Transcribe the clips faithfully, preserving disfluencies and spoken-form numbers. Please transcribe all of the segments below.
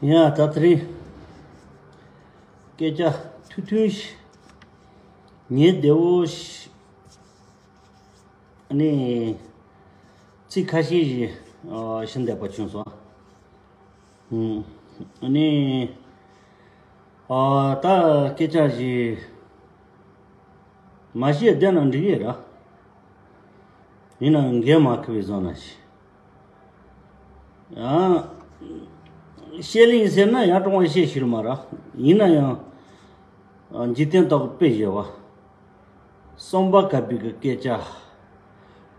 ཡ་ད་དེ་རིང་སྐད་ཆ་ཐུང་ཐུང་ཞིག་ཉན་བདེ་བོ་ཞིག་ནས་ཚིག་ཁ་ཤས་ཞིག་ཨ་ཞུ་འདོད་པ་བྱུང་སོང་། ཨ་ནི་ཨ་ད་སྐད་ཆ་ཞིག་མ་བཤད་བསྡད་ན་འགྲིག་གི་ར། ཡིན་ནའང་འགན་མ་འཁུར་བའི་བཟོ་ན་ཞིག་ཡང་བཤད་ལེ་ཡིན་ཟེར་ན་ཡང་དྲང་བ་བཤད་ཤེས་མ་ར། ཡིན་ན་ཡང་འཇིག་རྟེན་ལྟ་བུ་དཔེ་བཞི་བ། བསམ་པ་ག་པའི་གི་སྐད་ཆ།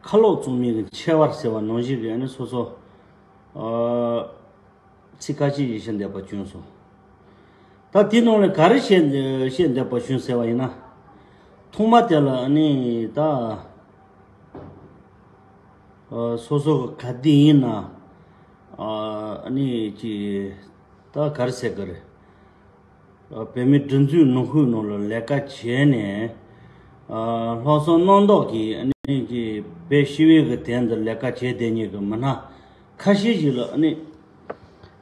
ཁ་ལོག་བཙུགས་མིན་གྱི་ཁྱད་པར་ཟེར་བ་ནང་བཞིན་གྱི་ཨ་ནི་སོ་སོ། ཨ་ཚིག་ཁ་ཤས་ཤིག་བཤད་འདོད་པ་བྱུང་སོང་། ད་དེའི་ནང་ལས་ག་རེ་བཤད་བཤད་འདོད་པ་བྱུང་ཟེར་བ་ཡིན་ན། ཐོག་མ་དེ་ལ་ཨ་ནི་ད་ཨ་སོ་སོ་གི་ག་དུས་ཡིན་ན་ཨ་ནི་ཅི་ད་ག་རེ་ཟེར་གི་རེད། ཨ་བོད་མིའི་སྒྲིག་འཛུགས་ནང་ཁུལ་ནང་ལ་ལས་ཀ་བྱས་ནས་ཨ་ལྷག་བསམ་རྣམ་དག་གིས་ཨ་ནི་ཅི་བོད་སྤྱི་བའི་གི་དོན་དུ་ལས་ཀ་བྱས་བསྡད་མཁན་གྱི་མི་སྣ་ཁ་ཤས་ཤིག་ལ་ཨ་ནི་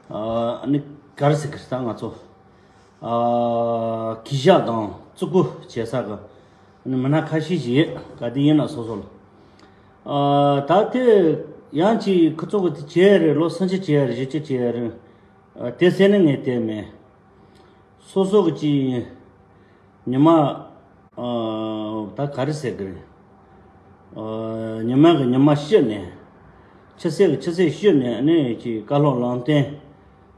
ཨ་ནི་ག་རེ་ཟེར་གི་རེད། ད་ང་ཚོ་ཨ་གུས་ཞབས་དང་བརྩི་བཀུར་བྱེད་ས་གི་ཨ་ནི་མི་སྣ་ཁ་ཤས་ཤིག་ག་དུས་ཡིན་ན་སོ་སོ་ལ་ཨ་ད་དེ་ཡང་ཅིག་ཁོ་ཚོ་གི་དེ་བྱས་རེད། ལོ་སུམ་ཅུ་བྱས་རེད། བཞི་བཅུ་བྱས་རེད། ཨ་དེ་ཟེར་ནས་ངས་བལྟས་མེད། སོ་སོ་གི་ཅིག་ཉི་མ་ཨ་ད་ག་རེ་ཟེར་གི་རེད། ཨ་ཉི་མ་གི་ཉི་མ་ཤི་ནས་ཆུ་ཚོད་གི་ཆུ་ཚོད་ཤི་ནས་ཨ་ནི་ཅིག་བཀའ་སློབ་ལམ་སྟོན་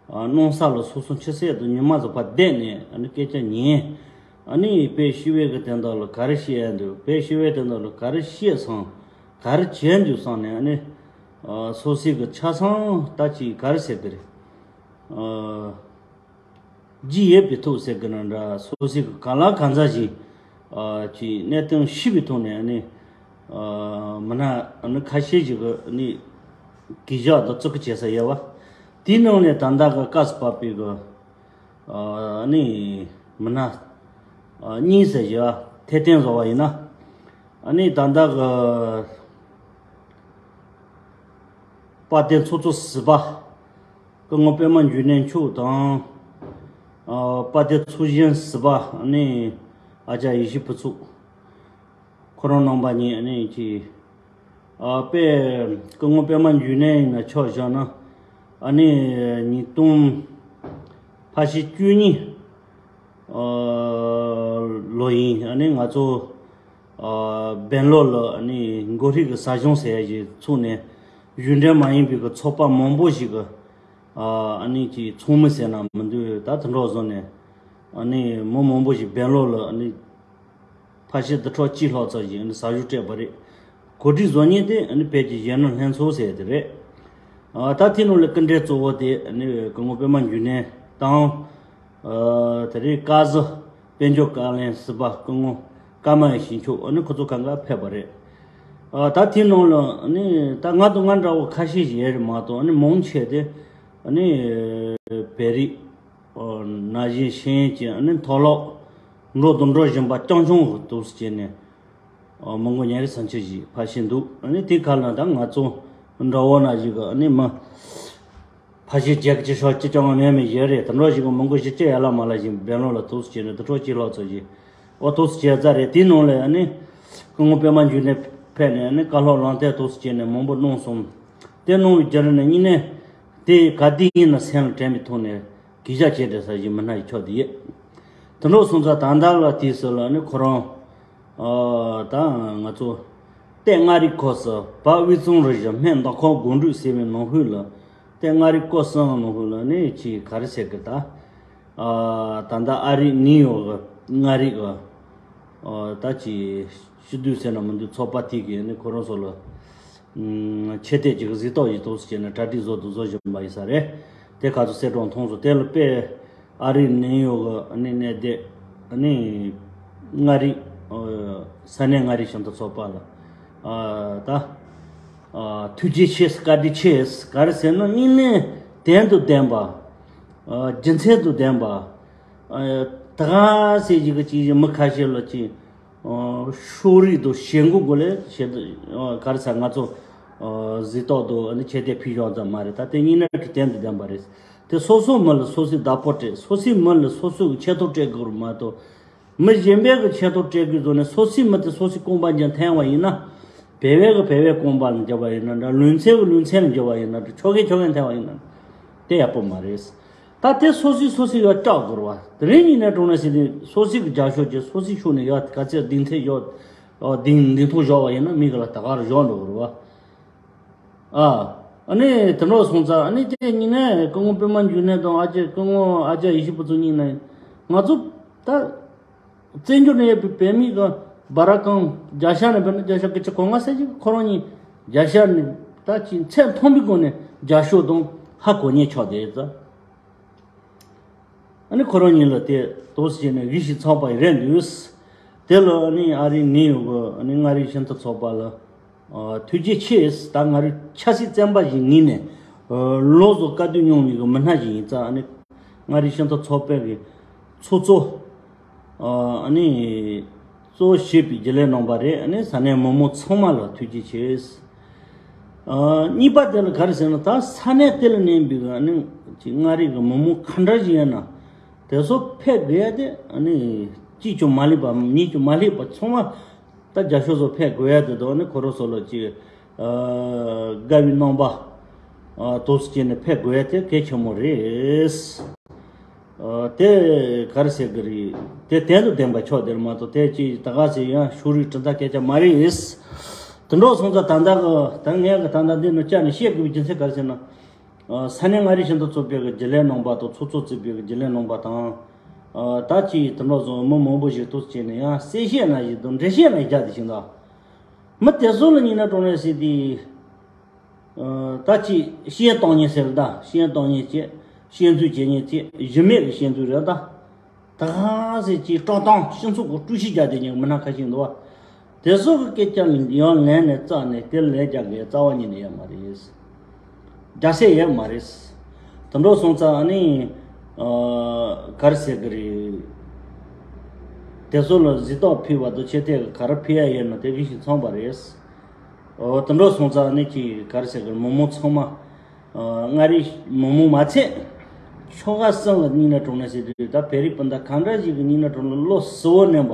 ཨ་གནང་ས་ལ་སོ་སོ་ཆུ་ཚོད་དུ་ཉི་མ་ཟིག་ཕར་བསྡད་ནས་ཨ་ནི་སྐད་ཆ་ཉན། ཨ་ནི་བོད་སྤྱི་བའི་གི་དོན་དག་ལ་ག་རེ་བཤད་འདུག་བོད་སྤྱི་བའི་དོན་དག་ལ་ག་རེ་བཤད་སོང་། ག་རེ་བྱས་འདུག་བསམ་ནས་ཨ་ནི་ཨ་སོ་སོའི་གི་ཆ་ཚང་ད་ཅིག་ག་རེ་ཟེར་གི་རེད། ཨ་ཇི་ཡོད་པའི་ཐོག་ཟེར་གི་ན་འདྲ། སོ་སོའི་གི་གང་ལ་གང་འཚམ་ཞིག་ཨ་ཅིག་གནད་དོན་ཤེས་པའི་ཐོག་ནས་ཨ་ནི་ཨ་མི་སྣ་ཨ་ནི་ཁ་ཤས་ཤིག་གི་ཨ་ནི་གུས་ཞབས་དང་བརྩི་བཀུར་བྱེད་ས་ཡོད་པ། དེའི་ནང་ནས་ད་ལྟ་གི་སྐབས་སུ་བབས་པའི་གི་ཨ་ནི་མི་སྣ་ཨ་གཉིས་ཟེར་བཞག་ཐེར་འདོན་བཟོ་བ་ཡིན་ན། ཨ་ནི་ད་ལྟ་གི་དཔལ་ལྡན་ཚོགས་གཙོ་ཟུར་པ་སྐུ་ངོ་པད་མ་འབྱུང་གནས་མཆོག་དང་། ཨ་དཔལ་ལྡན་ཚོགས་གཞོན་ཟུར་པ་ཨ་ནི་ཨ་ཅག་ཡེ་ཤེས་ཕུན་ཚོགས། ཁོ་རང་རྣམ་པ་གཉིས་ཨ་ནི་ཅིག་ཨ་དཔེ་སྐུ་ངོ་པད་མ་འབྱུང་གནས་ཡིན་ན་ཆ་བཞག་ན་ཨ་ནི་ཉིས་སྟོང་ཕལ་ཆེར་བཅུ་གཉིས་ཨ་ལོ་ཡིན། ཨ་ནི་ང་ཚོ་ཨ་སྦེང་ལོར་ལ་ཨ་ནི་མགོ་ཁྲིད་ཀྱི་ས་ཞིང་ཟེར་ཡ་ཞིག་ཚུགས་ནས་གཞུང་འབྲེལ་མ་ཡིན་པའི་གི་ཚོགས་པ་མང་པོ་ཞིག་གི་ཨ་ཨ་ནི་ཅིག་ཚོགས་མི་ཟེར་ན་མི་འདུག་ད་དེ་འདྲ་བཟོ་ནས་ཨ་ནི་མི་མང་པོ་ཞིག་སྦེང་ལོར་ལ་ཨ་ནི་ཕལ་ཆེར་དུ་ཕྲག་གཅིག་ལྷག་ཙམ་ཞིག་ཨ་ནི་ཟ་ཞུགས་སྤྲད་པ་རེད། གོ་སྒྲིག་བཟོ་མཁན་དེ་ཨ་ནི་བོད་ཀྱི་གཞོན་ནུ་ལྷན་ཚོགས་ཟེར་དེ་རེད། ཨ་ད་དེ་ནང་ལ་སྐུ་མགྲོན་གཙོ་བོ་དེ་ཨ་ནི་སྐུ་ངོ་པད་མ་འབྱུང་གནས་དང་། ཨ་དེ་རིང་བཀའ་ཟུར་དཔལ་འབྱོར་བཀའ་བློན་ཟུར་པ་སྐུ་ངོ་ཀརྨ་ཡེ་ཤེས་མཆོག་ཨ་ནི་ཁོ་ཚོ་གང་ག་ཕེབས་པ་རེད། ཨ་ད་དེ་ནང་ལ་ཨ་ནི་ད་ང་དང་ང་འདྲ་བོ་ཁ་ཤས་ཤིག་ཡོད་རེད་མ་གཏོགས་ཨ་ནི་མང་ཆེ་དེ་ཨ་ནི་བོད་རིགས་ཨ་ན་གཞོན་ཤེས་ཡོན་ཅན་ཨ་ནི་མཐོ་སློབ་འགྲོ་དང་འགྲོ་བཞིན་པ་རྐྱང་རྐྱང་འདུག་སེ་བྱས་ནས་ཨ་མི་མགོ་ཉེར་སུམ་ཅུ་ཞིག་ཕར་ཕྱིན་འདུག་ཨ་ནི་དེ་ག་ལ་ད་ང་ཚོ་འདྲ་བོ་ན་ཞིག་གི་ཨ་ནི་མི་ཕལ་ཆེར་བརྒྱད་ཅུ་ཤོག་ཅི་ཅང་མེད་མི་ཡོད་རེད། དེ་འདྲ་ཞིག་གི་མི་མགོ་བཞི་བཅུ་ཡར་ལ་མར་ལ་ཞིག་སྦེང་ལོར་ལ་འདུག་སེ་བྱས་ནས་དུ་ཕྲག་གཅིག་ལྷག་ཙམ་ཞིག་ཨོ་འདུག་སེ་བྱས་ཚར་རེད། དེའི་ནང་ལ་ཨ་ནི་སྐུ་ངོ་པད་མ་འབྱུང་གནས་ཕེབས་ནས་ཨ་ནི་བཀའ་སློབ་ལམ་སྟོན་འདུག་སེ་བྱས་ནས་མང་པོ་གནང་སོང་། དེ་གནང་བའི་རྒྱུ་རེད་ནས་གཉིས་ནས་དེ་ག་དུས་ཡིན་ན་སེམས་ལ་དྲན་པའི་ཐོག་ནས་གུས་ཞབས་བྱེད་བསྡད་ས་ཞིག་མི་སྣ་ཡི་ཕྱོགས་དེ་ཡོད། དེ་འདྲ་སོང་ཙང་ད་ལྟ་ལ་དུས་སུ་ལ་ནི་ཁོ་རང་ཨ་ད་ང་ཚོ་ཏེ་མངའ་རིས་སྐོར་སུ་བ་དབུས་གཙང་རུ་བཞི་སྨད་མདའ་ཁམས་སྒང་དྲུག་ཟེར་བའི་ནང་ཁུལ་ལ་ཏེ་མངའ་རིས་སྐོར་གསུམ་ནང་ཁུལ་ལ་ནི་ཅིག་ག་རེ་ཟེར་གི་ད་ཨ་ད་ལྟ་ཨ་རིའི་ནིའུ་ཡོག་གི་མངའ་རིས་གི་ཨ་ད་ཅིག་སྤྱི་འཐུས་ཟེར་ན་མི་འདུག་ཚོགས་པ་དེ་གིས་ནི་ཁོ་རང་ཚོ་ལ། ཆེ་གཏད་ཅིག་གཟིགས་རྟོག་ཡིན་འདུག་ཟེར་ནས་གྲ་སྒྲིག་བཟོ་དུ་བཟོ་བཞིན་པ་ཡིན་ས་རེད། དེ་ག་ཚོད་གསལ་སྒྲོན་མཐོང་སོང་། དེ་ལ་དཔེ་ཨ་རིའི་ནིའུ་ཡོག་གི་གནས་བསྡད་མངའ་རིས་ས་གནས་མངའ་རིས་ཞིང་ཐོག་ཚོགས་པ་ལ་ད་ཐུགས་རྗེ་ཆེ་བཀའ་དྲིན་ཆེ་ག་རེ་ཟེར་ན་དངོས་གནས་དོན་དང་ལྡན་པ་རྒྱུ་མཚན་དང་ལྡན་པ་ད་ག་ཟེ་ཅིག་གི་ཅིག་མི་ཁ་ཤས་ལ་ཅིག་ཨ་ཕྱོགས་རིས་དང་ཞེན་ཁོག་སྒོ་ལས་བྱེད་དུ་ཨ་ག་རེ་ཟེར་ང་ཚོ་ཨ་གཟིགས་རྟོག་དང་ཨ་ནི་ཆེ་གཏད་ཕུལ་བཞག་ཙམ་མ་རེད། ད་དེ་དངོས་གནས་ཀྱི་དོན་དུ་ལྡན་པ་རེད། དེ་སོ་སོ་མི་ལ་སོ་སོའི་བདག་པོ་སྤྲད། སོ་སོའི་མི་ལ་སོ་སོའི་ཆེ་མཐོང་སྤྲད་དགོས་རེད་མ་གཏོགས། མི་གཞན་པའི་གི་ཆེ་མཐོང་སྤྲད་དགོས་བཟོ་ནས་སོ་སོའི་མི་དེ་སོ་སོའི་རྐང་པ་འཇག་འཐེན་པ་ཡིན་ན། བལ་བའི་གི་བལ་བའི་རྐང་པ་ལ་འཇག་པ་ཡིན་ན་འདྲ། ལུས་མཚན་གི་ལུས་མཚན་ལ་འཇག་པ་ཡིན་ན་འདྲ། ཁྱོ་གའི་ཁྱོ་གའི་འཐེན་པ་ཡིན་ན་འདྲ། དེ་ཡག་པོ་མ་རེད། ད་དེ་སོ་སོའི་སོ་སོའི་ཡར་སྐྲག་དགོས་རེད་བ། དེ་རིང་ཉིན་ནས་དྲུང་ནས་ཟེར་དུས་སོ་སོའི་གི་རྒྱབ་ཕྱོགས་ཀྱི་སོ་སོའི་ཆུང་ནས་ཡར་ག་ཚད་གདིང་ཐེབས་བཞག་ཨོ་གདིང་གདིང་ཐུང་བཞག་པ་ཡིན་ན་མི་གི་ལ་ད་ག་རུ་བཞག་འགྲོ་གི་རེད་བ། ཨ། ཨ་ནི་དེ་འདྲ་སོང་ཙང་ཨ་ནི་དེ་ཉིན་ནས་སྐུ་ངོ་པད་མ་འབྱུང་གནས་དང་ཨ་ཅེ་སྐུ་ངོ་ཨ་ཅག་ཡེ་ཤེས་ཕུན་ཚོགས་གཉིས་ནས་ང་ཚོ་ད་བཙན་བྱོལ་ནས་ཡོད་པའི་བོད་མི་གི་སྦ་ར་ཁང་རྒྱ་ཤ་ནས་བོད་ནས་རྒྱ་ཤ་སྐད་ཆ་གོ་ང་ཟེར་གྱི་ཁོ་རང་གཉིས་རྒྱ་ཤ་ནས་ད་ཅི་ཚད་མཐོན་པོའི་སྒོ་ནས་རྒྱ་ཤོག་དང་ཧ་གོ་ཉན་ཆོག་དེ་ཙང་། ཨ་ནི་ཁོ་རང་གཉིས་ལ་དེ་དོགས་སེ་བྱས་ནས་གཞི་ཞིག་ཚོགས་པ་རེད་འདུག་དེ་ལ་ཨ་ནི་ཨ་རི་ནིའུ་ཡོག་གི་ཨ་ནི་མངའ་རིས་ཞི་མཐུན་ཚོགས་པ་ལ་ཨ་ཐུགས་རྗེ་ཆེ། ད་མངའ་རིས་ཆབ་སྲིད་བཙོན་པ་ཞིག་ངོས་ནས་ཨ་ལོ་ཙཱ་བཀའ་བསྡུར་མྱོང་བའི་གི་མི་སྣ་ཞིག་ཡིན་ཙང་། ཨ་ནི་མངའ་རིས་ཞི་མཐུན་ཚོགས་པའི་གི་ཚོགས་གཙོ་ཨ་ནི་གཙོ་བོ་བྱས་པའི་རྒྱུན་ལས་རྣམ་པ་རེད། ཨ་ནི་ས་གནས་མི་མང་ཚང་མ་ལ་ཐུགས་རྗེ་ཆེ། ཨ་གཉིས་པ་དེ་ལ་ག་རེ་ཟེར་ན། ད་ས་གནས་དེ་ལ་གནས་པའི་ཨ་ནི་ཅིག་མངའ་རིས་ཀྱི་མི་མང་ག་འདྲ་ཞིག་ཡིན་ན་དེ་ཚོ་ཕེབས་དགོས་ཡ་དེ་ཨ་ནི་གཅིག་ཀྱང་མ་སླེབས་པ་གཉིས་ཀྱང་མ་སླེབས་པ་ཚང་མ་ད་རྒྱ་ཤོག་ཚོ་ཕེབས་དགོས་ཡ་དེ་དང་། ཨ་ནི་ཁོ་རང་ཚོ་ལ་ཅིག་ཨ་དགའ་བའི་རྣམ་པ་ཨ་དོགས་སེ་བྱས་ནས་ཕེབས་དགོས་ཡ་དེ་གལ་ཆེན་མོ་རེད། ཨ་དེ་ག་རེ་ཟེར་གི་རེད། དེ་དོན་དང་ལྡན་པ་ཕྱོགས་དེར་མ་གཏོགས་དེ་ཅིག་ད་ག་ཟེར་ཡང་ཕྱོགས་རིས་གྲུབ་མཐའ་སྐད་ཆ་མ་རེད། དེ་འདྲ་སོང་ཙང་ད་ལྟ་གི་ད་ངས་གི་ད་ལྟ་འདི་ནས་བཅར་ནས་བཤད་དགོས་པའི་རྒྱུ་མཚན་ག་རེ་ཟེར་ན། ཨ་ས་གནས་མངའ་རིས་ཞི་མཐུན་ཚོགས་པའི་གི་རྒྱུན་ལས་རྣམ་པ་དང་། ཚོགས་གཙོ་གཙོས་པའི་གི་རྒྱུན་ལས་རྣམ་པ་དང་། ཨ་ད་ཅིག་དེ་འདྲ་སོང་མི་མང་པོ་ཞིག་ཐུག་བྱས་ནས་ཡང་གསལ་བཤད་ན་ཞིག་དང་འགྲེལ་བཤད་ན་ཞིག་རྒྱག་དེ་བཞིན་དུ། མི་དེ་ཚོ་ལ་ཡིན་ན་དྲང་གནས་ཟེར་དུས། ཨ་ད་ཅིག་ཤེས་ཡོན་གཏོང་མཁན་ཟེར་ད། ཤེས་ཡོན་གཏོང་མཁན་བྱས། ཤེས་འཛུལ་བྱེད་མཁན་བྱས། གཞི་མེད་ཀྱི་ཤེས་འཛུལ་རེད་ད། ད་ག་ཟེར་ཅིག་སྤྲོ་སྟངས་སྤྱི་ཚོགས་ཀྱི་དཀྲུག་ཤིང་རྒྱག་བསྡད་མཁན་མི་སྣ་ཁ་ཤས་འདུག་བ། དེ་ཚོ་གི་སྐད་ཆ་ཡང་ལན་ནས་བཙལ་ནས་དེ་ལན་རྒྱག་མཁན་རྩ་བ་ཉིད་ནས་ཡོད་མ་རེད། རྒྱག་ས་ཡོད་མ་རེད། དེ་འདྲ་སོང་ཙང་ཨ་ནི་ཨ་ག་རེ་ཟེར་གི་རེད། དེ་ཚོ་ལ་གཟེངས་རྟགས་ཕུལ་བ་དང་ཆེ་ཐེག་ག་རེ་ཕུལ་ཡ་ཡོད་ན་དེ་གི་ཞིག་ཚང་བ་རེད། ཨོ་དེ་འདྲ་སོང་ཙང་ཨ་ནི་ཅིག་ག་རེ་ཟེར་གི་རེད། མི་མང་ཚང་མ་ཨ་མངའ་རིས་མི་མང་མ་ཚད་ཆོལ་ཁ་གསུམ་ལ་ཡིན་ན་དྲང་གནས་ཟེར་དུས། ད་བོད་རིགས་སྤུན་ཟླ་ག་འདྲ་ཞིག་གི་ཡིན་ན་དྲང་གནས་བློ་གཟུ་བོ་ནན་པ།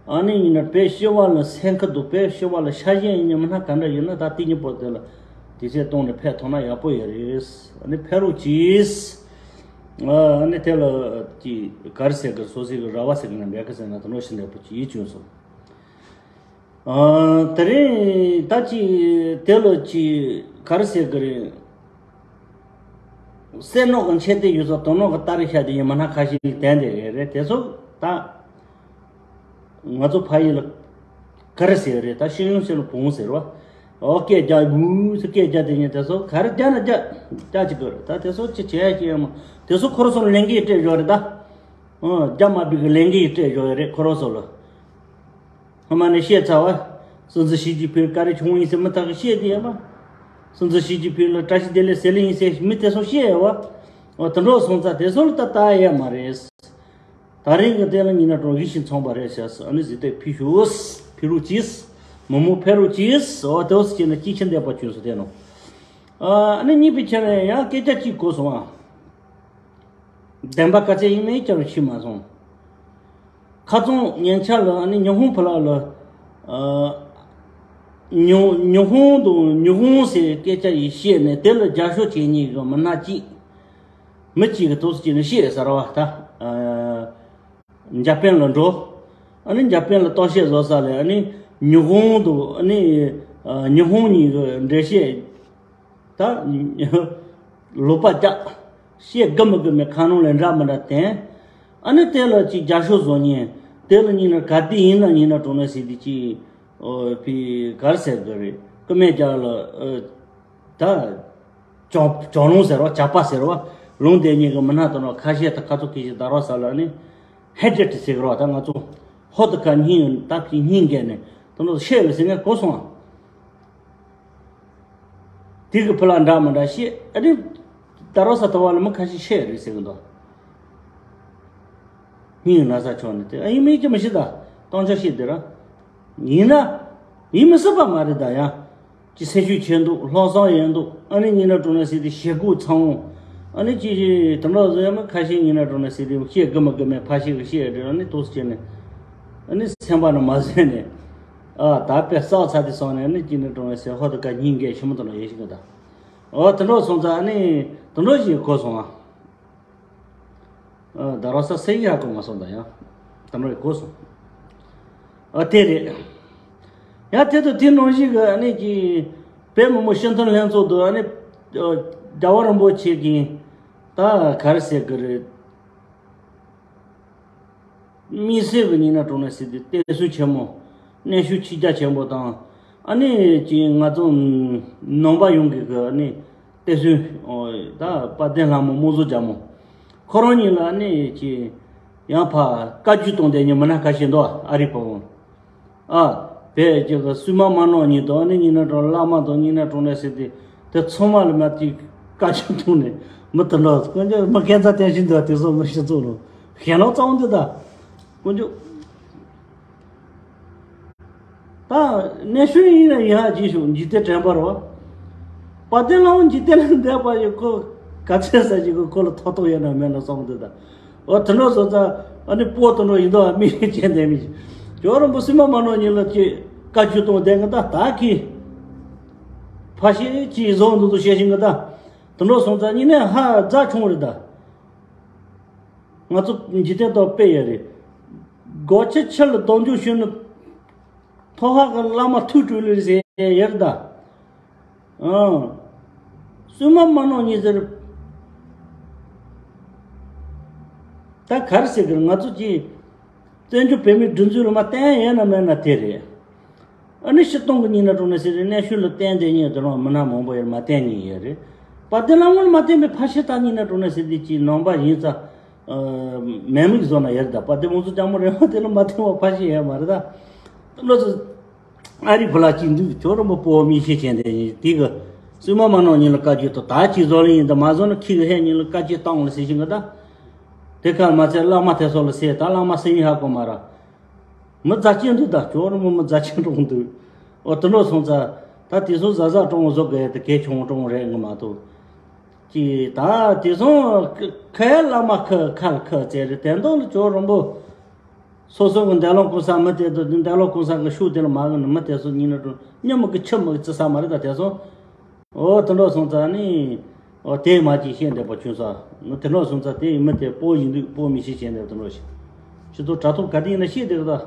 ཨ་ནི་ཡིན་ན་བོད་སྤྱི་པ་ལ་སེམས་ཁུར་འདུག་བོད་སྤྱི་པ་ལ་ཤ་ཞེན་ཡིན་མཁན་མི་སྣ་ག་འདྲ་ཡོད་ན་ད་དེ་གཉིས་པོ་དེ་ལ་དུས་ཚོད་བཏང་ནས་ཕེབས་ཐུབ་ན་ཡག་པོ་ཡོད་རེད། ཨ་ནི་ཕེབས་རོགས་གྱིས། ཨ་ནི་དེ་ལ་ཅིག་ག་རེ་ཟེར་གི་རེད། སོ་སོའི་གི་རེ་བ་ཟེར་གི་ན་འགྲིག་གི་ཟེར་ན་དེ་འདྲ་ཞིག་འདྲ་པོ་ཅིག་བྱུང་སོང་། ཨ་དེ་རིང་ད་ཅིག་དེ་ལ་ཅིག་ག་རེ་ཟེར་གི་རེད། སེམས་ནང་གི་མཆེ་སྡེར་ཡོད་ས་དོན་ནང་གི་སྟ་རེ་ཤ་དེ་ཡིན་མིན་ཁ་ཤས་ཤིག་དྲན་བསྡད་ཡོད་རེད། དེ་ཚོ་ད་ང་ཚོ་ཕ་ཡུལ་ལ་ག་རེ་ཟེར་རེད། ད་ཤེས་ཡོན་ཟེར་ལ་བུང་ཟེར་བ། ཨོ་སྐད་རྒྱག་བུ་ཟེར་སྐད་རྒྱག་དེ་ཉིན་དེ་ཚོ་ག་རེ་རྒྱག་ན་རྒྱག་རྒྱག་ཅིག་དགོས་རེད། ད་དེ་ཚོ་ཅི་བྱེད་ཡ་ཅི་ཡོད་མ། དེ་ཚོ་ཁོ་རང་ཚོ་ལས་འགན་སྤྲད་ཡོད་རེད་ད། ཨོ་རྒྱག་མ་པའི་གི་ལས་འགན་སྤྲད་ཡོད་རེད་ཁོ་རང་ཚོ་ལ། སྔོན་མ་ནས་བཤད་ཚར་བ། སྲིད་འཛིན་ཞི་ཅིན་ཕིང་བཀའ་དྲིན་ཆེན་པོ་ཡིན་ཟེར་མི་དག་གིས་བཤད་དེ་ཡོད་པ། སྲིད་འཛིན་ཞི་ཅིན་ཕིང་ལ་བཀྲ་ཤིས་བདེ་ལེགས་ཟེར་ལེ་ཡིན་ཟེར་མི་དེ་ཚོ་བཤད་ཡོད་པ། འོ་དེ་འདྲ་སོང་ཙང་དེ་ཚོ་ལ་ད་ལྟ་ཡོད་མ་རེད། ད་རིང་གི་དེ་ལ་ཡིན་ན་གྲོང་གཞི་ཞིག་ཚོང་པ་རེད་ཟེར་སོང་། ཨ་ནི་གཟེངས་རྟགས་ཕུལ་ཤོག་ཕུལ་རོགས་གྱིས། མི་མང་ཕེབས་རོགས་གྱིས། འོ་དེ་འོ་ཟེར་ནས་ཅིག་ཆེ་འདེབས་པ་བྱུང་སོང་དེ་ནོ། ཨ་ནི་གཉིས་པའི་ཆ་ནས་ཡང་སྐད་ཆ་གཅིག་གོ་སོང་ཨ། བདེན་པ་ག་ཚད་ཡིན་མིན་ཅང་ཤེས་མ་སོང་། ཁ་རྩང་ཉེ་ཆར་ལ་ཨ་ནི་ཉི་ཧོང་ཕུ་ལག་ལ་ཨ་ཉི་ཉི་ཧོང་དང་ཉི་ཧོང་ཟེར་སྐད་ཆ་ཡིས་བཤད་ནས་དེ་ལ་རྒྱབ་སྐྱོར་བྱེད་མཁན་གྱི་མི་སྣ་གཅིག་མི་གཅིག་གིས་ཐུགས་སུ་བྱས་ནས་བཤད་ཟེར་བ་ད། ཨ་འཇར་པན་ལ་འགྲོ། ཨ་ནི་འཇར་པན་ལ་རྟོག་ཞིབ་བཟོ་ས་ལ་ཨ་ནི་ཉི་ཧོང་དང་ཨ་ནི་ཨ་ཉི་ཧོང་གཉིས་ཀྱི་འགྲེལ་བཤད། ད་ལོག་པ་རྒྱག་བཤད་དགའ་མི་དགའ་མེད་ཁ་ནང་ལ་འདྲ་མི་འདྲ་བསྟན། ཨ་ནི་དེ་ལ་ཅིག་རྒྱབ་སྐྱོར་བཟོ་མཁན། དེ་ལ་ཡིན་ན་ག་དུས་ཡིན་ན་ཡིན་ན་གྲོང་ནས་ཟེར་དུས་ཅིག་ཨོ་ཕི་གར་ཟེར་གི་རེད། ཀུ་མེ་རྒྱག་ལ་ཨོ་ད་ཅོག་ཅོག་ལུང་ཟེར་བ་ཇག་པ་ཟེར་བ། ལུང་དེ་གཉིས་ཀྱི་མི་སྣ་དང་ཁ་ཤས་དང་ཁ་ཚོ་ཁེ་ཤི་ད་རོགས་ས་ལ་ནི་ཧེ་ཌེ་ཊི་ཟེར་གི་རོགས། ད་ང་ཚོ་ཧོ་ད་ཁ་སྙིང་ད་ཕི་སྙིང་གས་ནས་དེ་ནོ་ཤེས་ལ་ཟེར་ངས་གོ་སོང་ཨ། དེ་གི་ཕི་ལ་འདྲ་མི་འདྲ་བཤད། ཨ་ནི་ད་རོགས་ས་ཐོ་བ་ལ་མི་ཁ་ཤས་བཤད་རེད་ཟེར་གི་འདུག་སྙིང་ན་ས་ཆོག་ནས་དེ་ཨ་ཡིན་མིན་གྱི་མི་ཤེས་ད། སྟོང་ཆ་བཤད་དེ་ར། ཡིན་ན་ཡིན་མི་སྲིད་པ་མ་རེད་ད་ཡང་། ཅི་སེམས་ཤུགས་ཆེ་འདུག་ལྷག་བསམ་ཡོད་འདུག་ཨ་ནི་ཉིན་ར་དྲུང་ནས་ཟེར་དེ་ཞེ་དགུ་ཚང་ ཨ་ནི་ཅི་ཞིག་དུ་འགྲོ་བཟོ་ཡ་མི་ཁ་ཤས་ཡིན་ན་འགྲོ་ན་སྲིད་དེ་བཤད་དགོས་མ་དགོས་མེད་ཕ་ཤི་གི་བཤད་དེ་ཨ་ནི་ཏོག་ཙམ་བྱས་ནས་ཨ་ནི་སེམས་པ་ནང་མ་བཟོད་ནས་ཨ་ད་དཔེ་བསགས་ཚར་དེ་སོང་ནས་ཨ་ནི་ཅི་ནས་འགྲོ་ན་སྲིད་ཧོ་ད་ཀ་སྙིང་འགས་ཤི་མ་དུ་ན་ཡེ་ཤི་གི་ད་ཨོ་དུ་འགྲོ་སོང་ཙང་ཨ་ནི་དུ་འགྲོ་ཞིག་གོ་སོང་ཨ། ཨ་ད་རོ་ས་སེ་ཡ་གོ་མ་སོང་ད་ཡང་དུ་འགྲོ་ཡི་གོ་སོང་། ཨ་དེ་རེད། ཡང་དེ་དུ་དེ་ནང་བཞིན་གི་ཨ་ནི་ཀྱི་བོད་མི་མང་སྤྱི་འཐུས་ལྷན་ཚོགས་དུ་ཨ་ནི་རྒྱལ་བ་རིན་པོ་ཆེ་གི་ད་ག་རེ་ཟེར་གི་རེད། དམིགས་བསལ་གི་ཉིན་ན་གྲོང་ན་ཟེར་དུས་བསྟན་སྲུང་ཆེན་མོ་གནས་ཤུལ་ཆིག་རྒྱ་ཆེན་པོ་དང་ཨ་ནི་ཀྱི་ང་ཚོ་ནང་པ་ཡོངས་ཀྱི་གི་ཨ་ནི། དེ་ཚོས་ད་དཔལ་ལྡན་ལྷ་མོ་རྨོ་བཟོ་རྒྱལ་མོ། ཁོ་རང་གཉིས་ལ་ནི་ཅི་ཡང་ཕ་བཀའ་བཀྱོན་གཏོང་དེ་ཉིན་མི་སྣ་ཁ་ཤས་འདུག་ཨ་རི་བོ་ཨ་བས་ཀྱི་སུས་མ་མ་ནོ་གཉིས་དང་ནི་གཉིས་ན་གྲོང་བླ་མ་དང་གཉིས་ན་གྲོང་ནས་ཟེར་ཏེ་དེ་ཚང་མ་ལ་མ་ཅིག་བཀའ་བཀྱོན་གཏོང་ནས་མི་དེ་འདྲ་དཀོན་མཆོག་མི་ཁན་ཚ་བསྟན་བཞིན་འདུག་དེ་ཚོ་མི་ཤི་ཚོ་ལོ་ཞེ་ལོ་གཙང་འདི་ད་དཀོན་མཆོག་ད་གནས་ཤུལ་ཡིན་ན་ཡིན་ཧ་ཅིག་ཤོག་འཇིག་རྟེན་དྲན་པ་རོ། དཔལ་ལྡན་ལྷ་མོ་འཇིག་རྟེན་ལ་འདས་པ་ཡི་ཁོ་ག་ཚད་ས་ཅིག་གི་ཁོ་ལ་ཐོག་ཐོག་ཡོད་ན་མེད་ན་སོང་འདི་ད། འོ་དེ་འདྲ་སོང་ཙང་ཨ་ནི་པོ་དེ་འདྲ་ཡིན་དོ་མི་ཤེས་ཅན་དེ་མི་ཤེས། ཇོ་རིན་པོ་སུས་མ་མ་ནོ་ཉིན་ལ་ཅིག་བཀའ་བཀྱོན་གཏོང་བསྡད་ང་ད་ད་ཁི། ཕ་ཤི་ཅིག་བཟོ་འདུག་འདུག་བཤད་ཤིང་ང་ད། དེ་འདྲ་སོང་ཙང་ཉིན་ནས་ཧ་རྫ་ཆུང་རེད་ད། ང་ཚོ་འཇིག་རྟེན་ཐོག་དཔེ་ཡོད་རེད། སྒོ་ཕྱི་ཕྱི་ལ་གདོང་འཇུག་ཞུས་ནས་ཐོག་ཧ་གི་བླ་མ་ཐུགས་སྤྲུལ་ལེ་ཟེར་ཡོད་རེད་ད། ཨང་། སུས་མ་མ་ནོ་གཉིས་ཟེར། ད་ག་རེ་ཟེར་གི་རེད་ང་ཚོ་ཀྱིས། བཙན་བྱོལ་བོད་མིའི་སྒྲིག་འཛུགས་ལ་མ་བརྟེན་ཡོད་ན་མེད་ན་དེ་རེད། ཨ་ནི་སྤྱིར་བཏང་གི་ཉིན་ན་གྲོང་ན་ཟེར་རེད་གནས་ཤུལ་ལ་བརྟེན་བསྡད་ཉིན་དེ་རང་མི་སྣ་མང་པོ་ཡོད་མ་བརྟེན་ཉིན་ཡོད་རེད། བ་དེ་ལ་སྔོན་མ་བརྟེན་པའི་ཕ་ཤི་ད་ཉིན་ན་གྲོང་ན་ཟེར་དེ་ཅིག་ནང་པ་ཡིན་ཙང་། མེ་མིག་བཟོ་ན་ཡོད་རེད་ད་བ་དེ་མང་ཚོ་ལྕམ་མོ་རེད་བ་དེ་ལ་མ་བརྟེན་པ་ཕ་ཤི་ཡོད་མ་རེད་ད། དེ་འདྲ་ཚོ། ཨ་རི་བུ་ལ་ཅིག་འདུག་ཇོ་རིན་པོ་པོ་མི་ཤེས་ཅན་དེ་ཡིན་དེ་གི། སུས་མ་མ་ནོ་ཉིན་ལ་བཀའ་བཀྱོན་དང་ད་ཅིག་བཟོ་ལེ་ཡིན་ད་མ་བཟོ་ན་ཁྱི་གི་ཧེ་ཉིན་ལ་བཀའ་བཀྱོན་བཏང་ལ་ཟེར་བཞིན་གི་ད། དེ་ཁར་མ་ཚད་བླ་མ་དེ་ཚོ་ལ་ཟེར་ད་བླ་མ་སེམས་ཡག་གོ་མ་ར། མི་རྫ་ཅན་འདུག་ད་ཇོ་རིན་པོ་མི་རྫ་ཅན་གྲོང་འདུག་འོ་དེ་འདྲ་སོང་ཙང་ད་དེ་ཚོ་གཟའ་གཟའ་གྲོང་བཟོ་དགོས་དེ་གལ་ཆུང་གྲོང་རེད་ངོ་མ་གཏོགས། ཅི་ད་དེ་ཚོ་ཁ་ཡ་བླ་མ་ཁ་ཁ་ལ་ཁ་བཙལ་རེད་དེ་འདོག་ལ་ཇོ་རིན་པོ། སོ་སོ་གི་འདས་ལོག་གོང་ས་མི་དེ་ཚོ་འདས་ལོག་གོང་ས་གི་ཤུགས་དེ་ལ་མ་གི་ནི་མི་དེ་ཚོ་ཉིན་ནི་གྲོང་ཉི་མ་གི་ཆུ་མ་གི་བརྩི་ས་མ་རེད་ད་དེ་ཚོ། འོ་དེ་འདྲ་སོང་ཙང་ནི། འོ་དེ་མ་ཅིག་བཤད་འདོད་པ་ཆུང་ས། ནི་དེ་འདྲ་སོང་ཙང་དེ་ཡི་མི་དེ་པོ་ཡིན་དུས་པོ་མི་ཤེས་བྱས་འདོད་དེ་འདྲ་ཞིག་ཕྱི་ཚོ་དྲ་ཐོག་ག་དེ་ཡིན་ན་ཤེས་དེ་རེད་ད།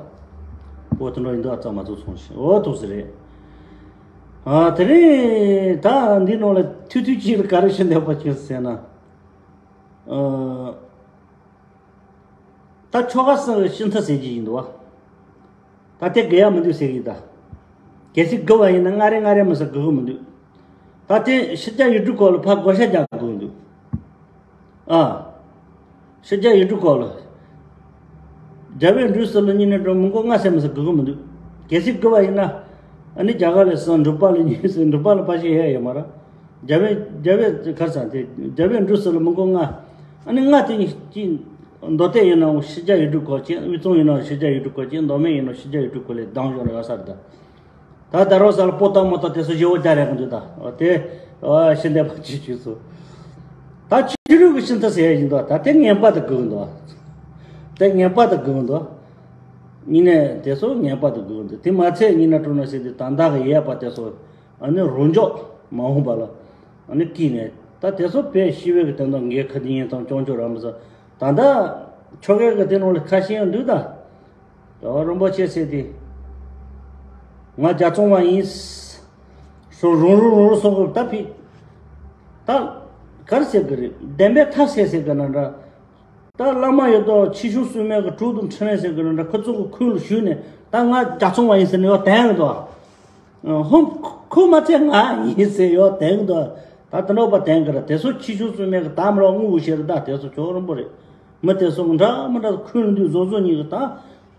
པོ་དེ་འདྲ་ཡིན་དུས་ཨ་ཙ་མ་ཚོ་ཚོང་ཞིག་འོ་ཐུག་སི་རེད། ཨ་དེ་རིང་ད་འདི་ནང་ལ་ཐུག་ཐུག་ཅིག་ལ་ག་རེ་བཤད་འདོད་པ་ཆུང་ས་ཟེར་ན། ཨ། ད་ཆོ་ག་སང་གི་ཤིན་ཐ་ཟེར་གྱི་ཡིན་འདུག་བ། ད་དེ་དགེ་ཡ་མི་འདུག་ཟེར་གྱི་ད། གལ་སྲིད་དགུ་བ་ཡིན་ན་ལྔ་རེ་ལྔ་རེ་མི་ཟེར་དགོས་གི་མི་འདུག་ད་དེ་ཕྱི་རྒྱལ་ཡུལ་གྲུ་སྐོར་ལ་ཕ་བགོ་བཤའ་རྒྱག་དགོས་འདུག་ཨ། ཕྱི་རྒྱལ་ཡུལ་གྲུ་སྐོར་ལ། རྒྱལ་བའི་འབྲུ་སུ་ལ་གཉིས་ནས་འགྲོ་མི་མགོ་ལྔ་ཟེར་མི་ཟེར་དགོས་གི་མི་འདུག་གལ་སྲིད་དགུ་བ་ཡིན་ན། ཨ་ནི་རྒྱ་གར་ལ་སོང་འབྲུག་པ་ལ་གཉིས་ཟེར་འབྲུག་པ་ལ་ཕ་ཤི་ཡ་ཡོད་མ་ར། རྒྱལ་བའི་རྒྱལ་བའི་ཁར་ས་དེ་རྒྱལ་བའི་འབྲུ་སུ་ལ་མི་མགོ་ལྔ། ཨ་ནི་ལྔ་དེ་གཉིས་ཀྱི་མདོ་སྟོད་ཡིན་ནའང་ཕྱི་རྒྱལ་ཡུལ་གྲུ་སྐོར་གྱིས་དབུས་གཙང་ཡིན་ནའང་ཕྱི་རྒྱལ་ཡུལ་གྲུ་སྐོར་གྱིས་མདོ་སྨད་ཡིན་ནའང་ཕྱི་རྒྱལ་ཡུལ་གྲུ་སྐོར་ལས་ལྡང་ཞོར་ཡོད་ས་རེད་ད། ད་ད་རོ་ས་ལ་པོ་ཏ་མོ་ཏ་དེ་ཚོ་ཞེ་བོ་རྒྱ་རེད་གི་འདུག་ད་དེ་ཤི་འདས་པ་ཅི་བྱུས་སུ། ད་ཕྱི་རོལ་གྱི་ཤིན་ཐ་ཟེར་ཡ་ཡིན་འདུག་ད་དེ་ངན་པ་དང་དགོས་འདུག་དེ་ངན་པ་དང་དགོས་འདུག་ཉིན་ནས་དེ་ཚོ་ངན་པ་དང་དགོས་འདུག་དེ་མ་ཚད་ཉིན་ན་གྲོ་ན་ཟེར་དུས་ད་ད་གི་ཡས་པ་དེ་ཚོ། ཨ་ནི་རོ་འཇོག་མ་འོངས་པ་ལ་ཨ་ནི་བསྐྱིས་ནས་ད་དེ་ཚོ་བོད་ཞི་བའི་གི་དོན་དག་འགན་ཁུར་དེ་ཡིན་དང་སྐྱོང་ཆོག་ར་མི་ཟ། ད་ལྟ་ཆོ་གའི་གི་དེ་ནང་ལ་ཁ་ཤས་ཡང་འདུག་ད། ད་རིན་པོ་ཆེ་ཟེར་དེ། ང་རྒྱ་ཚོང་བ་ཡིན། སོ་རུང་རུང་རུང་རུང་སོང་གི་ད་ཕི། ད་གར་ཟེར་གི་རེད་བདེན་པའི་ཐ་ཟེར་ཟེར་གི་ན་འདྲ། ད་བླ་མ་ཡོད་དོ་ཆོས་སྐྱོང་སྲུང་མའི་གི་དྲུག་དང་འཕྲིན་ལས་ཟེར་གི་རེད་འདྲ་ཁོ་ཚོ་གི་ཁུལ་ལ་ཞུས་ནས་ད་ང་རྒྱ་ཚོང་བ་ཡིན་ཟེར་ནས་ཡོད་དན་གི་འདུག་ཧོམ་ཁོ་མ་ཚད་ང་ཡིན་ཟེར་ཡོད་དན་གི་འདུག་ད་དེ་འདྲ་བ་དན་གི་ར་དེ་ཚོ་ཆོས་སྐྱོང་སྲུང་མའི་གི་དམ་ར་དངུལ་བུ་ཤེས་རེད་ད་དེ་ཚོ་ཁྱོད་རིན་པོ་རེད། མི་དེ་ཚོ་གི་འདྲ་མི་འདྲ་ཁུལ་འདུས་བཟོ་བཟོ་གཉིས་གི་ད་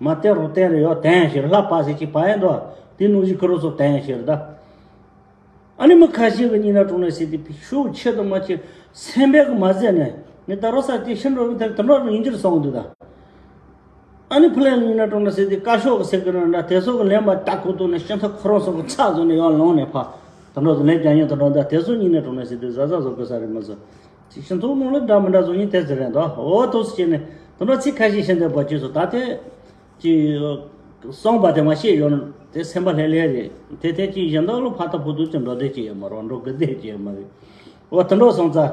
མ་དེ་རུ་བསྟན་རེ་ཡོད་དན་ཤེས་རེད་ལྷ་པ་ཟེར་གྱི་པ་ཡིན་འདུག་དེ་ནུ་ཞིག་ཁུ་རུ་ཚོ་དན་ཤེས་རེད་ད། ཨ་ནི་མི་ཁ་ཤས་ཀྱི་གཉིས་ན་གྲོང་ན་ཟེར་ཏེ་ཤུགས་ཆེ་དང་མ་ཆེ་སེམས་པའི་གི་མ་ཟད་ནས་ནི་ད་རོ་ས་དེ་ཤི་འགྲོ་གི་དེ་དེ་འགྲོ་རུ་ཡིན་གྱི་རེད་སོང་འདུག་ད། ཨ་ནི་ཕུ་ལེ་གཉིས་ན་གྲོང་ན་ཟེར་ཏེ་བཀའ་ཤོག་གི་ཟེར་གི་རེད་འདྲ་དེ་ཚོ་གི་ལན་མ་ལྟ་ཁོ་ཐུག་ནས་ཤིན་ཐ་ཁོ་རང་ཚོ་གི་ཚ་བཟོ་ནས་ཡར་ལངས་ནས་ཕ་དེ་འགྲོ་དེ་ལན་རྒྱག་ཉན་དེ་འགྲོ་ད་དེ་ཚོ་གཉིས་ན་གྲོང་ན་ཟེར་ཏེ་ཟ་ཟ་བཟོ་དགོས་ས་རེད་མ་ཟོ། སྤྱི་ཚོགས་ནང་ལ་འདྲ་མི་འདྲ་བཟོ་ཉིན་དེ་ཟེར་རེད་འདུག་འོ་ཐུགས་སུ་ཆེ་ནས་དེ་འདྲ་ཚིག་ཁ་ཤས་བཤད་འདོད་པ་བཅས་སོ། ད་དེ་ཅི་གསུངས་པ་དེ་མ་ཤེས་ཡོང་དེ་སེམས་པ་ལྷེ་ལྷེ་རེད། དེ་དེ་ཅི་གཞན་དག་ལ་ཕ་ཐག་ཕུ་ཐུག་ཅི་འགྲོ་བདེ་ཅི་ཡོད་མ་རེད། འགྲོ་དགོས་བདེ་ཅི་ཡོད་མ་རེད། འོ་དེ་འདྲ་སོང་ཙང་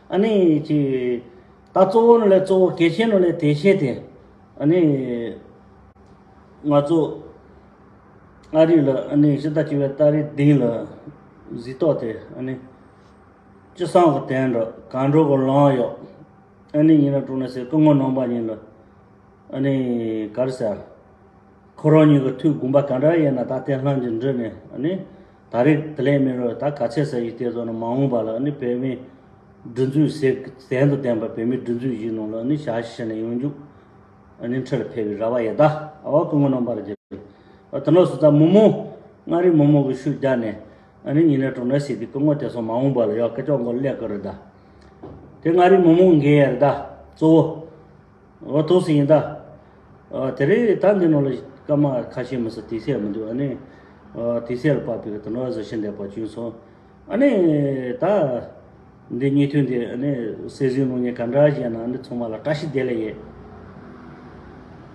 ཨ་ནི་ཅི་ད་གཙོ་བོ་ནང་ལས་གཙོ་བོ་གལ་ཆེན་ནང་ལས་དེ་ཤེས་ཏེ་ཨ་ནི་ང་ཚོ་ཨ་རི་ལ་ཨ་ནི་ཕྱི་ཟླ་བཅུ་པའི་ཏ་རིག་བདུན་ལ་གཟིགས་རྟོག་དེ་ཨ་ནི་ཅི་སང་གི་དན་འགྲོ་གང་འགྲོ་གི་ལང་ཡོད། ཨ་ནི་ཡིན་ན་དྲུང་ན་ཟེར་སྐུ་ངོ་ནང་པ་ཡིན་ལ་ཨ་ནི་ག་རེ་ཟེར། ཁོ་རང་ཉིད་ཀྱི་ཐུགས་དགོངས་པ་ག་འདྲ་ཡིན་ན་ད་ལྟའི་སྔ་འགྱུར་འདྲི་ནས་ཨ་ནི་ད་རེས་དེ་ལས་མི་རོ་ད་ག་ཚད་ཟ་ཡི་དེ་ཚོ་ནི་མ་འོངས་པ་ལ་ཨ་ནི་བོད་མིའི་སྒྲིག་འཛུགས་ཟེར་དན་དུ་ལྡན་པ་བོད་མིའི་སྒྲིག་འཛུགས་ཡིན་ནོ་ལ་ཨ་ནི་བྱ་ཞིག་ནས་ཡོང་རྒྱུ་ཨ་ནི་འཁྲིད་ལ་ཕེབས་པའི་ར་བ་ཡི་ད་ཨ་བ་སྐུ་ངོ་རྣམ་པར་རྒྱལ། ཨ་དེ་ནོ་སུ་ད་མི་མོ་མངའ་རིས་མི་མོ་གི་ཤུགས་རྒྱག་ནས་ཨ་ནི་ཉིན་རེ་གྲོང་ནས་ཟེར་དུས་སྐུ་ངོ་དེ་ཚོ་མ་འོངས་པ་ལ་ཡག་སྐད་ཅོག་མགོ་ལས་ཀི་རེད་ད། དེ་མངའ་རིས་མི་མོ་འགན་ཡར་ད་གཙོ་བོ། འོ་ཐུགས་སུ་ཡིན་ད། ཨ་དེ་རེད་ད། འདི་ནང་ལ་སྐར་མ་ཁ་ཤས་མི་སྲིད་དུས་ཚོད་མི་འདུག་ཨ་ནི་ཨ་དུས་ཚོད་ལ་དཔག་པའི་དུ་ནོར་བཟོ་ཤེས་འདས་པ་བྱུང་སོང་། ཨ་ནི་ད་འདི་ཉིས་ཐུན་འདི་ཨ་ནི་སྲིད་ཟིན་ནང་ཉིན་ག་འདྲ་བྱས་ན་ཨ་ནི་ཚང་མ་ལ་བཀྲ་ཤིས་བདེ་ལེགས་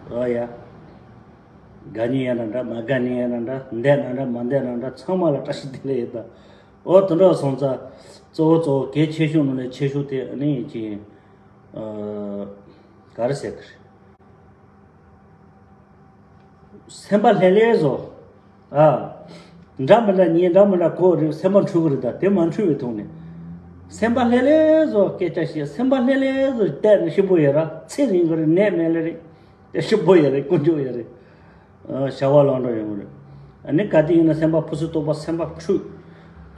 ཡོད། ཨ་ཡ། དགའ་ཉིན་ཡིན་ན་འདྲ་མ་དགའ་ཉིན་ཡིན་ན་འདྲ་འདས་ན་འདྲ་མ་འདས་ན་འདྲ་ཚང་མ་ལ་བཀྲ་ཤིས་བདེ་ལེགས་ཡོད་ད། འོ་དུ་འགྲོ་སོང་ཙང་གཙོ་བོ་གཙོ་བོ་གལ་ཆེ་ཤོས་ནང་ནས་ཆེ་ཤོས་དེ་ཨ་ནི་ཅི། ག་རེ་ཟེར་གི་རེད། སེམས་པ་ལྷེ་ལྷེ་བཟོ། ཨ། འདྲ་མི་འདྲ་ཉིན་འདྲ་མི་འདྲ་གོ་རེད། སེམས་པ་འཁྲུལ་གི་རེད་ད། དེ་མ་འཁྲུལ་བའི་ཐོག་ནས། སེམས་པ་ལྷེ་ལྷེ་བཟོ་སྐད་ཆ་བཤད། སེམས་པ་ལྷེ་ལྷེ་བཟོ་བལྟས་ནས་ཞིབ་པོ་ཡོད་ར་ཚེ་རིང་གི་རེད་ནད་མེད་ལེ་རེད། དེ་ཞིབ་པོ་ཡོད་རེད་དཀོན་མཆོག་ཡོད་རེད། བྱ་བ་ལང་འགྲོ་ཡོང་གི་རེད། ཨ་ནི་ག་དུས་ཡིན་ན་སེམས་པ་ཕུ་སུ་རྟོགས་པ་སེམས་པ་འཁྲུལ།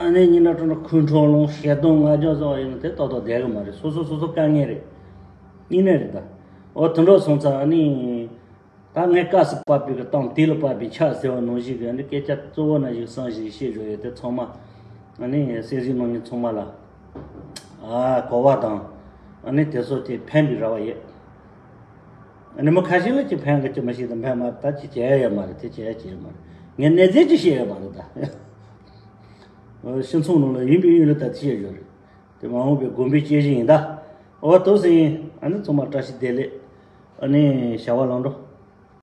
ཨ་ནི་ཉིན་འདྲ་གྲོང་འདྲ་ཁོང་ཁྲོ་ལངས་ཞེ་སྡང་ང་རྒྱལ་བཟོ་བ་ཡིན་ན་དེ་ཏོག་ཏོག་བསྡད་གི་མ་རེད། སོ་སོ་སོ་སོ་དཀའ་ངལ་རེད། ཡིན་ནའི་རེད་ད། འོ་དུ་འགྲོ་སོང་ཙང་ཨ་ནི། ད་ངས་སྐབས་སུ་བབས་པའི་གི་གཏམ་དུས་ལ་བབས་པའི་ཕྱག་ཟེར་བ་ནང་བཞིན་གི་ཨ་ནི་སྐད་ཆ་གཙོ་བོ་ན་ཞིག་བསམ་ཞིག་བཤད་རོགས་ཡོད་དེ་ཚང་མ། ཨ་ནི་སྲིད་ཟིན་ནང་ཉིན་ཚང་མ་ལ། ཨ་གོ་བ་དང་། ཨ་ནི་དེ་ཚོ་དེ་ཕན་པའི་ར་བ་ཡོད། ཨ་ནི་མི་ཁ་ཤས་ལ་ཅི་ཕན་གི་ཅི་མ་ཤེས་དང་ཕན་མ་ད་ཅི་བྱས་ཡོད་མ་རེད། དེ་བྱས་ཡོད་མ་རེད། ངས་གནས་ཚད་ཅི་བཤད་ཡོད་མ་རེད་ད། སྤྱི་ཚོགས་ནང་ལ་ཡིན་པའི་ཡུལ་ལ་ད་ཅི་བཤད་ཡོད་རེད། དེ་མ་འོངས་པའི་དགོན་པའི་སྐྱེ་གཞི་ཡིན་ད། འོ་ཐུགས་སུ་ཡིན། ཨ་ནི་ཚང་མ་བཀྲ་ཤིས་བདེ་ལེགས། ཨ་ནི་བྱ་བ་ལང་འགྲོ།